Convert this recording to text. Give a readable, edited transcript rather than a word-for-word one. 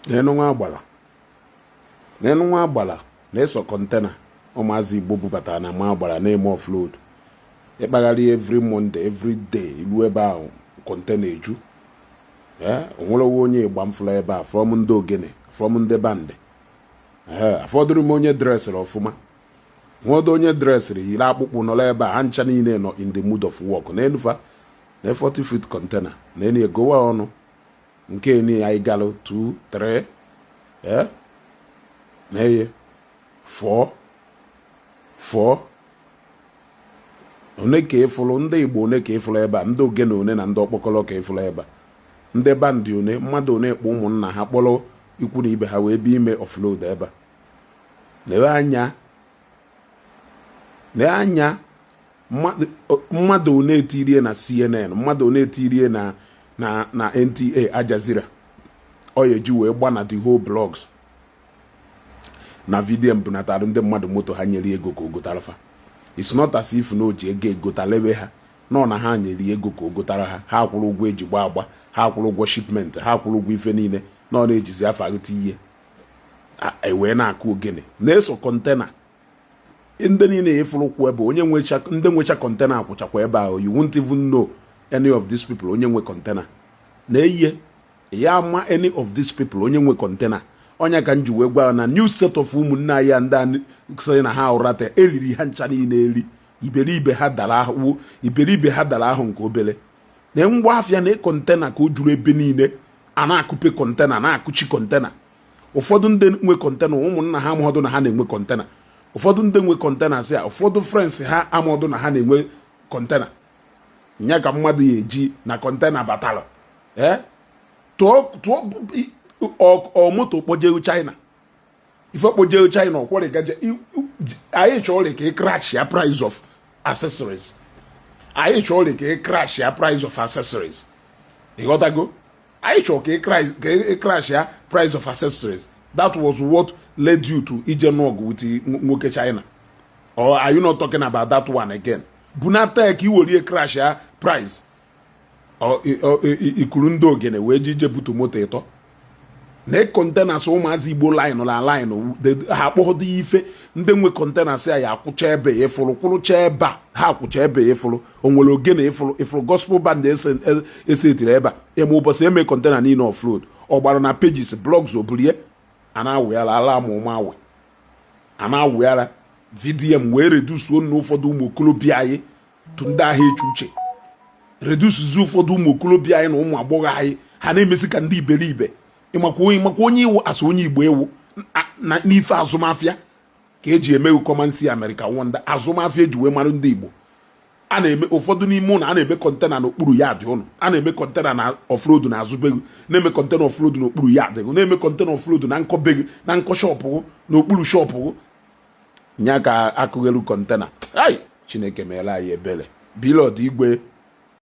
N'enu nwa agbala, n'enu nwa agbala na-eso container ụmụazị Igbo bubatara na ma agbara na-eme offload. Ịkpagharị every Monday, every day, ilu ebe ahụ, container eju. Ee, onwere onye ịgba mfụla ebe a from ndị ogene, from ndị band. Ee, afọdụrụ m onye dressịrị ọfụma, nwedo onye dressịrị yiri akpụkpụ nọrọ ebe a. Ha ncha niile nọ in the mood of work. N'enufa na 40 feet container na enu egowa ọnụ nke eni anyị galụ 2 3, ee, na eye 4 4. One ka ịfụrụ ndị Igbo? One ka ịfụrụ ebe a? Ndị ogene one na ndị ọkpọkọrọ ka ịfụrụ ebe a? Ndị band one? Mmadụ one kpọ ụmụnna ha, kpọrọ ikwu na ibe ha wee bịa ime offload ebe a? Lee anya, lee anya, mmadụ one etirie na CNN, mmadụ one etirie na NTA, Al Jazeera, ọ ya eji wee gba na the whole blogs na VDM bunatara ndị mmadụ moto. Ha nyere ego ka o gotara fa. It's not as if na o ji ego egotalebe ha nọ, na ha nyere ego ka o gotara ha. Ha kwụrụ ụgwọ eji gba agba, ha kwụrụ ụgwọ shipment, ha kwụrụ ụgwọ ife niile nọ na-ejizi afa agụta ihe ewee na-akụ ogene na-eso container. Ndị niile ịfụrụ kwụ ebe, onye nwecha, ndị nwecha container akwụchakwa ebe ahụ. You won't even know any of these people onye nwe container na-eyihe ya ama any of these people onye nwe container. Ọnya ka m ji wee gwa na new set of ụmụnne anyị ndị a sị na ha ụrata eriri ha ncha niile eri iberibe ha dara ahụ, iberibe ha dara ahụ nke obere na ngwa afịa na container ka o juru ebe niile. A na-akụpe container, na-akụchi container. Ụfọdụ ndị nwe container, ụmụnna ha amụọdụ na ha na-enwe container. Ụfọdụ ndị nwe container sị ya, ụfọdụ friends ha amụọdụ na ha na-enwe container. Nya ka mmadụ ya eji na container batara, ee, tụọ tụọ ọ moto kpọjeu China, ife kpọjeu China ọkwọrị gaje. Anyị chọrọ ka ị crash ya price of accessories. Anyị chọrọ ka ị crash ya price of accessories. Ịghọtago? Anyị chọrọ ka ị crash ya price of accessories. That was what led you to ije n'ọgụ with nwoke China, or are you not talking about that one again? Bunata ya ka i were crash ya price. Ikuru ndị ogene wee ji ije butu moto ịtọ na containers. Ụmụazị Igbo line na line ha akpọghọdo ife. Ndị nwe containers ya akwụcha ebe ya ịfụrụ, kwụrụcha ebe a, ha akwụcha ebe ya ịfụrụ. O nwere ogene ịfụrụ, ịfụrụ gospel band esetiri ebe a eme ụbọchị eme container niile offload. Ọ gbara na pages, blogs, oburie a na-awụghara ala ama ụma awe a na-awụghara. VDM wee redusuo na ụfọdụ ụmụ okorobịa anyị tụ ndị ahịa eche uche, redusuzi ụfọdụ ụmụ okorobịa anyị na ụmụ agbọghọ anyị. Ha na-emesi ka ndị iberibe. Ịmakwa onye iwu asụ onye Igbo ewu n'ife azụmahịa ka eji eme kọmansi Amerịka wonda azụmahịa eji wee mara ndị Igbo. A na-eme ụfọdụ n'ime ụlọ, a na-eme container n'okpuru ya dị ụnụ, a na-eme container na offload na azụbegu, na-eme container offload n'okpuru ya dịgụ, na-eme container offload na nkọbegu, na nkọ shop, n'okpuru shop nya ka akụghelu container. Ai, Chineke meela anyị ebere. Bilọd igwe.